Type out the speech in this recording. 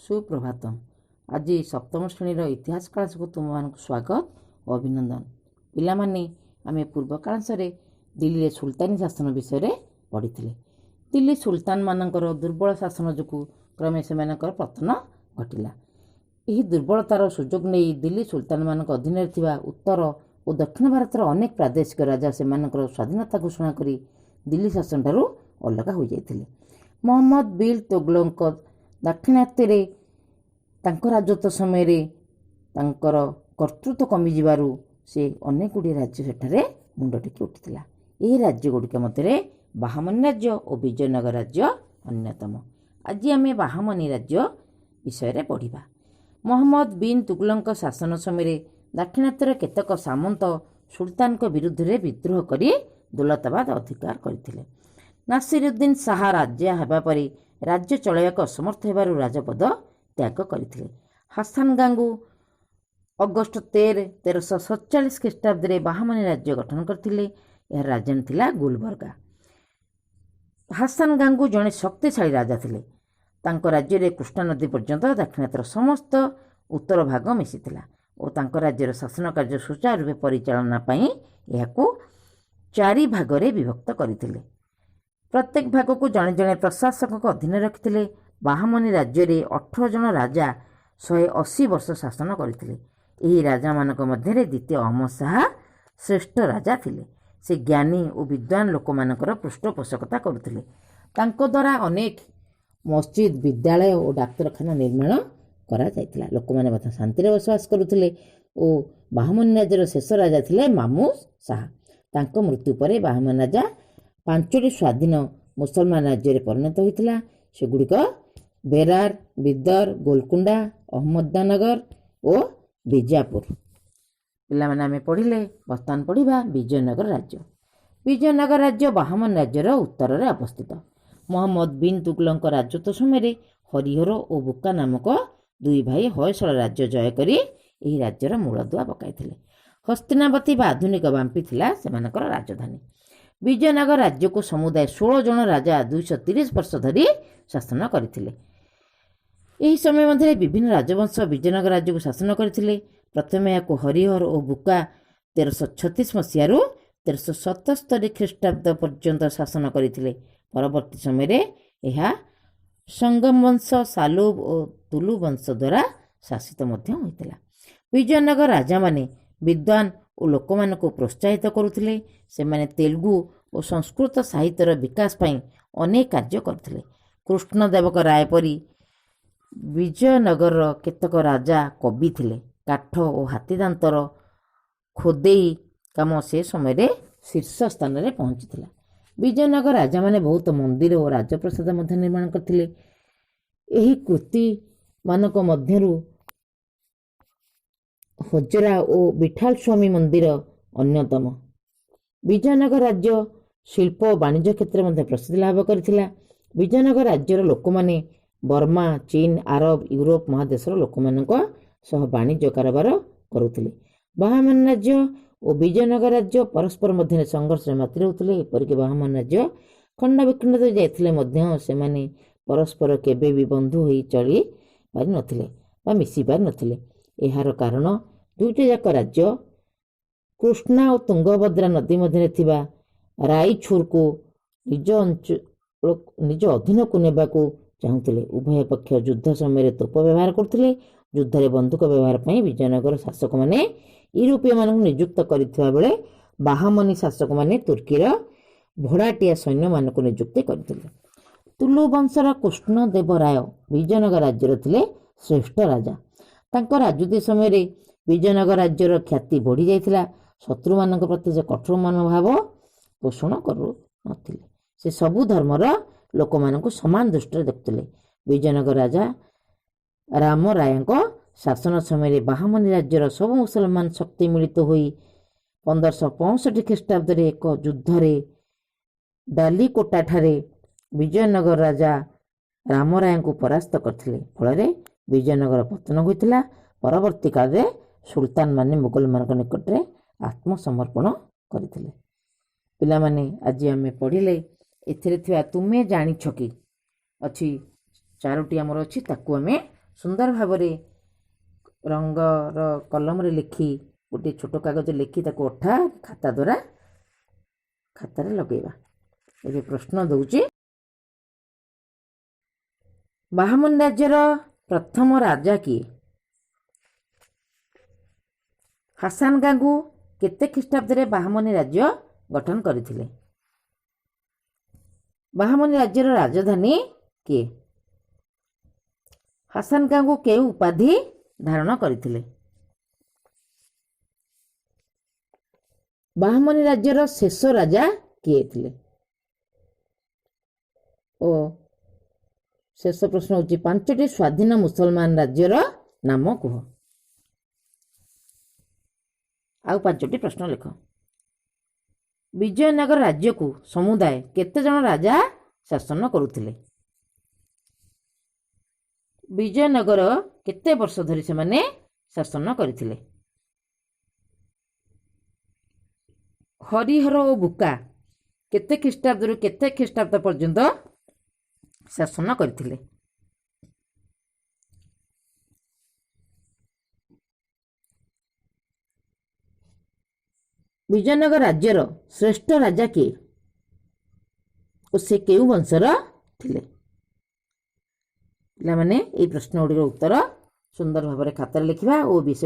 ସୁପ୍ରଭାତ। ଆଜି ସପ୍ତମ ଶ୍ରେଣୀର ଇତିହାସ କ୍ଲାସକୁ ତୁମମାନଙ୍କୁ ସ୍ୱାଗତ ଓ ଅଭିନନ୍ଦନ। ପିଲାମାନେ, ଆମେ ପୂର୍ବ କ୍ଲାସରେ ଦିଲ୍ଲୀରେ ସୁଲତାନୀ ଶାସନ ବିଷୟରେ ପଢ଼ିଥିଲେ। ଦିଲ୍ଲୀ ସୁଲତାନମାନଙ୍କର ଦୁର୍ବଳ ଶାସନ ଯୋଗୁଁ କ୍ରମେ ସେମାନଙ୍କର ପତନ ଘଟିଲା। ଏହି ଦୁର୍ବଳତାର ସୁଯୋଗ ନେଇ ଦିଲ୍ଲୀ ସୁଲତାନମାନଙ୍କ ଅଧୀନରେ ଥିବା ଉତ୍ତର ଓ ଦକ୍ଷିଣ ଭାରତର ଅନେକ ପ୍ରାଦେଶିକ ରାଜା ସେମାନଙ୍କର ସ୍ୱାଧୀନତା ଘୋଷଣା କରି ଦିଲ୍ଲୀ ଶାସନଠାରୁ ଅଲଗା ହୋଇଯାଇଥିଲେ। ମହମ୍ମଦ ବିନ୍ ତୁଗଲକଙ୍କ ଦାକ୍ଷିଣାତ୍ୟରେ ତାଙ୍କ ରାଜତ୍ୱ ସମୟରେ ତାଙ୍କର କର୍ତ୍ତୃତ୍ୱ କମିଯିବାରୁ ସେ ଅନେକ ଗୁଡ଼ିଏ ରାଜ୍ୟ ସେଠାରେ ମୁଣ୍ଡ ଟେକି ଉଠିଥିଲା। ଏହି ରାଜ୍ୟଗୁଡ଼ିକ ମଧ୍ୟରେ ବାହମନୀ ରାଜ୍ୟ ଓ ବିଜୟନଗର ରାଜ୍ୟ ଅନ୍ୟତମ। ଆଜି ଆମେ ବାହମନୀ ରାଜ୍ୟ ବିଷୟରେ ପଢ଼ିବା। ମହମ୍ମଦ ବିନ୍ ତୁଗଲକଙ୍କ ଶାସନ ସମୟରେ ଦାକ୍ଷିଣାତ୍ୟର କେତେକ ସାମନ୍ତ ସୁଲତାନଙ୍କ ବିରୁଦ୍ଧରେ ବିଦ୍ରୋହ କରି ଦୌଲତାବାଦ ଅଧିକାର କରିଥିଲେ। ନାସିରୁଦ୍ଦିନ ଶାହା ରାଜା ହେବା ପରେ ରାଜ୍ୟ ଚଳାଇବାକୁ ଅସମର୍ଥ ହେବାରୁ ରାଜପଦ ତ୍ୟାଗ କରିଥିଲେ। ହାସାନ ଗାଙ୍ଗୁ ଅଗଷ୍ଟ 13, 1347 ଖ୍ରୀଷ୍ଟାବ୍ଦରେ ବାହମନୀ ରାଜ୍ୟ ଗଠନ କରିଥିଲେ। ଏହାର ରାଜଧାନୀ ଥିଲା ଗୁଲବର୍ଗା। ହାସାନ ଗାଙ୍ଗୁ ଜଣେ ଶକ୍ତିଶାଳୀ ରାଜା ଥିଲେ। ତାଙ୍କ ରାଜ୍ୟରେ କୃଷ୍ଣା ନଦୀ ପର୍ଯ୍ୟନ୍ତ ଦାକ୍ଷିଣାତ୍ୟର ସମସ୍ତ ଉତ୍ତର ଭାଗ ମିଶିଥିଲା ଓ ତାଙ୍କ ରାଜ୍ୟର ଶାସନ କାର୍ଯ୍ୟ ସୁଚାରୁ ରୂପେ ପରିଚାଳନା ପାଇଁ ଏହାକୁ ଚାରି ଭାଗରେ ବିଭକ୍ତ କରିଥିଲେ। ପ୍ରତ୍ୟେକ ଭାଗକୁ ଜଣେ ଜଣେ ପ୍ରଶାସକଙ୍କ ଅଧୀନରେ ରଖିଥିଲେ। ବାହମନୀ ରାଜ୍ୟରେ 18 ଜଣ ରାଜା 180 ବର୍ଷ ଶାସନ କରିଥିଲେ। ଏହି ରାଜାମାନଙ୍କ ମଧ୍ୟରେ ଦ୍ୱିତୀୟ ଅହମ୍ମଦ ଶାହା ଶ୍ରେଷ୍ଠ ରାଜା ଥିଲେ। ସେ ଜ୍ଞାନୀ ଓ ବିଦ୍ୱାନ ଲୋକମାନଙ୍କର ପୃଷ୍ଠପୋଷକତା କରୁଥିଲେ। ତାଙ୍କ ଦ୍ୱାରା ଅନେକ ମସଜିଦ, ବିଦ୍ୟାଳୟ ଓ ଡାକ୍ତରଖାନା ନିର୍ମାଣ କରାଯାଇଥିଲା। ଲୋକମାନେ ମଧ୍ୟ ଶାନ୍ତିରେ ବସବାସ କରୁଥିଲେ। ଓ ବାହମନୀ ରାଜ୍ୟର ଶେଷ ରାଜା ଥିଲେ ମାମୁ ଶାହା। ତାଙ୍କ ମୃତ୍ୟୁ ପରେ ବାହମନୀ ରାଜା ପାଞ୍ଚଟି ସ୍ୱାଧୀନ ମୁସଲମାନ ରାଜ୍ୟରେ ପରିଣତ ହୋଇଥିଲା। ସେଗୁଡ଼ିକ ବେରାର, ବିଦର, ଗୋଲକୁଣ୍ଡା, ଅହମ୍ମଦନଗର ଓ ବିଜାପୁର। ପିଲାମାନେ, ଆମେ ପଢ଼ିଲେ। ବର୍ତ୍ତମାନ ପଢ଼ିବା ବିଜୟନଗର ରାଜ୍ୟ। ବିଜୟନଗର ରାଜ୍ୟ ବାହମନ ରାଜ୍ୟର ଉତ୍ତରରେ ଅବସ୍ଥିତ। ମହମ୍ମଦ ବିନ୍ ତୁଗଲକଙ୍କ ରାଜତ୍ୱ ସମୟରେ ହରିହର ଓ ବୁକା ନାମକ ଦୁଇ ଭାଇ ହୟସଳ ରାଜ୍ୟ ଜୟ କରି ଏହି ରାଜ୍ୟର ମୂଳଦୁଆ ପକାଇଥିଲେ। ହସ୍ତିନାବତୀ ବା ଆଧୁନିକ ବାମ୍ପି ଥିଲା ସେମାନଙ୍କର ରାଜଧାନୀ। ବିଜୟନଗର ରାଜ୍ୟକୁ ସମୁଦାୟ 16 ଜଣ ରାଜା 230 ବର୍ଷ ଧରି ଶାସନ କରିଥିଲେ। ଏହି ସମୟ ମଧ୍ୟରେ ବିଭିନ୍ନ ରାଜବଂଶ ବିଜୟନଗର ରାଜ୍ୟକୁ ଶାସନ କରିଥିଲେ। ପ୍ରଥମେ ଏହାକୁ ହରିହର ଓ ବୁକା 1336 ମସିହାରୁ 1377 ଖ୍ରୀଷ୍ଟାବ୍ଦ ପର୍ଯ୍ୟନ୍ତ ଶାସନ କରିଥିଲେ। ପରବର୍ତ୍ତୀ ସମୟରେ ଏହା ସଙ୍ଗମ ବଂଶ, ସାଲୁବ ଓ ତୁଲୁ ବଂଶ ଦ୍ୱାରା ଶାସିତ ମଧ୍ୟ ହୋଇଥିଲା। ବିଜୟନଗର ରାଜାମାନେ ବିଦ୍ୱାନ ଓ ଲୋକମାନଙ୍କୁ ପ୍ରୋତ୍ସାହିତ କରୁଥିଲେ। ସେମାନେ ତେଲୁଗୁ ଓ ସଂସ୍କୃତ ସାହିତ୍ୟର ବିକାଶ ପାଇଁ ଅନେକ କାର୍ଯ୍ୟ କରିଥିଲେ। କୃଷ୍ଣଦେବକ ରାୟ ପରି ବିଜୟନଗରର କେତେକ ରାଜା କବି ଥିଲେ। କାଠ ଓ ହାତୀଦାନ୍ତର ଖୋଦେଇ କାମ ସେ ସମୟରେ ଶୀର୍ଷ ସ୍ଥାନରେ ପହଞ୍ଚିଥିଲା। ବିଜୟନଗର ରାଜାମାନେ ବହୁତ ମନ୍ଦିର ଓ ରାଜପ୍ରାସାଦ ମଧ୍ୟ ନିର୍ମାଣ କରିଥିଲେ। ଏହି କୃତିମାନଙ୍କ ମଧ୍ୟରୁ ହଜରା ଓ ବିଠାଲ ସ୍ୱାମୀ ମନ୍ଦିର ଅନ୍ୟତମ। ବିଜୟନଗର ରାଜ୍ୟ ଶିଳ୍ପ ଓ ବାଣିଜ୍ୟ କ୍ଷେତ୍ରରେ ମଧ୍ୟ ପ୍ରସିଦ୍ଧି ଲାଭ କରିଥିଲା। ବିଜୟନଗର ରାଜ୍ୟର ଲୋକମାନେ ବର୍ମା, ଚୀନ, ଆରବ, ୟୁରୋପ ମହାଦେଶର ଲୋକମାନଙ୍କ ସହ ବାଣିଜ୍ୟ କାରବାର କରୁଥିଲେ। ବାହମାନ ରାଜ୍ୟ ଓ ବିଜୟନଗର ରାଜ୍ୟ ପରସ୍ପର ମଧ୍ୟରେ ସଂଘର୍ଷରେ ମାତି ରହୁଥିଲେ। ଏପରିକି ବାହମାନ ରାଜ୍ୟ ଖଣ୍ଡ ବିଖଣ୍ଡିତ ଯାଇଥିଲେ ମଧ୍ୟ ସେମାନେ ପରସ୍ପର କେବେ ବି ବନ୍ଧୁ ହୋଇ ଚଳି ପାରିନଥିଲେ ବା ମିଶି ପାରିନଥିଲେ। ଏହାର କାରଣ ଦୁଇଟି ଯାକ ରାଜ୍ୟ କୃଷ୍ଣା ଓ ତୁଙ୍ଗଭଦ୍ରା ନଦୀ ମଧ୍ୟରେ ଥିବା ରାଇଛୁରକୁ ନିଜ ଅଞ୍ଚଳ ନିଜ ଅଧୀନକୁ ନେବାକୁ ଚାହୁଁଥିଲେ। ଉଭୟ ପକ୍ଷ ଯୁଦ୍ଧ ସମୟରେ ତୋପ ବ୍ୟବହାର କରୁଥିଲେ। ଯୁଦ୍ଧରେ ବନ୍ଧୁକ ବ୍ୟବହାର ପାଇଁ ବିଜୟନଗର ଶାସକମାନେ ୟୁରୋପୀୟମାନଙ୍କୁ ନିଯୁକ୍ତ କରିଥିବା ବେଳେ ବାହମନୀ ଶାସକମାନେ ତୁର୍କୀର ଭଡ଼ାଟିଆ ସୈନ୍ୟମାନଙ୍କୁ ନିଯୁକ୍ତି କରିଥିଲେ। ତୁଲୁ ବଂଶର କୃଷ୍ଣଦେବ ରାୟ ବିଜୟନଗର ରାଜ୍ୟର ଥିଲେ ଶ୍ରେଷ୍ଠ ରାଜା। ତାଙ୍କ ରାଜୁତି ସମୟରେ ବିଜୟନଗର ରାଜ୍ୟର ଖ୍ୟାତି ବଢ଼ିଯାଇଥିଲା। ଶତ୍ରୁମାନଙ୍କ ପ୍ରତି ସେ କଠୋର ମନୋଭାବ ପୋଷଣ କରୁନଥିଲେ। ସେ ସବୁ ଧର୍ମର ଲୋକମାନଙ୍କୁ ସମାନ ଦୃଷ୍ଟିରେ ଦେଖୁଥିଲେ। ବିଜୟନଗର ରାଜା ରାମ ରାୟଙ୍କ ଶାସନ ସମୟରେ ବାହମନୀ ରାଜ୍ୟର ସବୁ ମୁସଲମାନ ଶକ୍ତି ମିଳିତ ହୋଇ 1565 ଖ୍ରୀଷ୍ଟାବ୍ଦରେ ଏକ ଯୁଦ୍ଧରେ ଡାଲିକୋଟାଠାରେ ବିଜୟନଗର ରାଜା ରାମରାୟଙ୍କୁ ପରାସ୍ତ କରିଥିଲେ। ଫଳରେ ବିଜୟନଗର ପତନ ହୋଇଥିଲା। ପରବର୍ତ୍ତୀ କାଳରେ ସୁଲତାନମାନେ ମୋଗଲମାନଙ୍କ ନିକଟରେ ଆତ୍ମସମର୍ପଣ କରିଥିଲେ। ପିଲାମାନେ, ଆଜି ଆମେ ପଢ଼ିଲେ। ଏଥିରେ ଥିବା ତୁମେ ଜାଣିଛ କି ଅଛି, ଚାରୋଟି ଆମର ଅଛି, ତାକୁ ଆମେ ସୁନ୍ଦର ଭାବରେ ରଙ୍ଗର କଲମରେ ଲେଖି ଗୋଟିଏ ଛୋଟ କାଗଜ ଲେଖି ତାକୁ ଅଠା ଖାତା ଦ୍ୱାରା ଖାତାରେ ଲଗେଇବା। ଏବେ ପ୍ରଶ୍ନ ଦେଉଛି। ବାହମନ ରାଜ୍ୟର ପ୍ରଥମ ରାଜା କିଏ? ହାସାନ ଗାଙ୍ଗୁ କେତେ ଖ୍ରୀଷ୍ଟାବ୍ଦରେ ବାହମନୀ ରାଜ୍ୟ ଗଠନ କରିଥିଲେ? ବାହମନୀ ରାଜ୍ୟର ରାଜଧାନୀ କିଏ? ହାସାନ ଗାଙ୍ଗୁ କେଉଁ ଉପାଧି ଧାରଣ କରିଥିଲେ? ବାହମନୀ ରାଜ୍ୟର ଶେଷ ରାଜା କିଏ ଥିଲେ? ଓ ଶେଷ ପ୍ରଶ୍ନ ହେଉଛି, 5ଟି ସ୍ୱାଧୀନ ମୁସଲମାନ ରାଜ୍ୟର ନାମ କୁହ। ଆଉ 5ଟି ପ୍ରଶ୍ନ ଲେଖ। ବିଜୟନଗର ରାଜ୍ୟକୁ ସମୁଦାୟ କେତେ ଜଣ ରାଜା ଶାସନ କରୁଥିଲେ? ବିଜୟନଗର କେତେ ବର୍ଷ ଧରି ସେମାନେ ଶାସନ କରିଥିଲେ? ହରିହର ଓ ବୁକା କେତେ ଖ୍ରୀଷ୍ଟାବ୍ଦରୁ କେତେ ଖ୍ରୀଷ୍ଟାବ୍ଦ ପର୍ଯ୍ୟନ୍ତ ଶାସନ କରିଥିଲେ? ବିଜୟନଗର ରାଜ୍ୟର ଶ୍ରେଷ୍ଠ ରାଜା କିଏ ଓ ସେ କେଉଁ ବଂଶର ଥିଲେ? ପିଲାମାନେ, ଏହି ପ୍ରଶ୍ନ ଗୁଡ଼ିକର ଉତ୍ତର ସୁନ୍ଦର ଭାବରେ ଖାତାରେ ଲେଖିବା ଓ ବିଷୟ